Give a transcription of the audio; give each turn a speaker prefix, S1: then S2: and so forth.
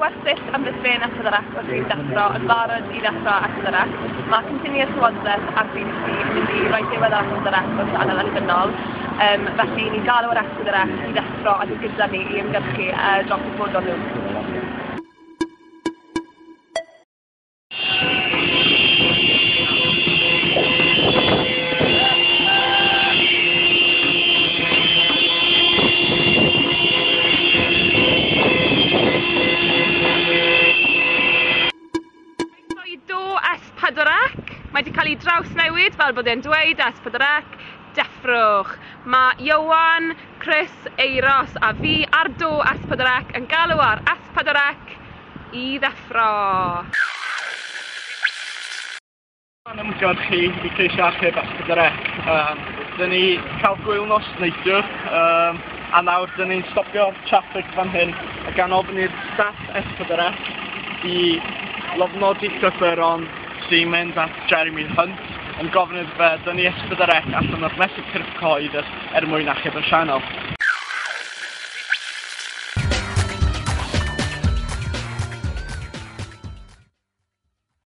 S1: gwersyll amddiffyn S4C wrthi'n deffro, yn barod i ddeffro S4C. Mae cynlluniau Llywodraeth a'r BBC yn mynd i roi diwedd ar S4C fel sianel annibynnol. Felly ni'n galw ar S4C i ddeffro a dod gyda ni i ymgyrchu dros y dyfodol nhw. Croeso i Do S4C. Mae wedi cael ei drawsnewid fel bod e'n dweud S4C. Deffrwch. Mae Ioan, Chris, Eiros a fi ar Do S4C yn galw ar S4C i ddeffro.
S2: Yn ymgyrchu i ceisio achub S4C. Dyn ni cael gwyl nos neithiwr, a nawr dyn ni'n stopio'r traffic fan hyn a gan ofyn i'r staff S4C i lofnodi llythyron sy'n mynd at Jeremy Hunt yn gofyn iddo fe dynnu S4C allan o'r mesur cyrff cyhoeddus er mwyn achub y sianel.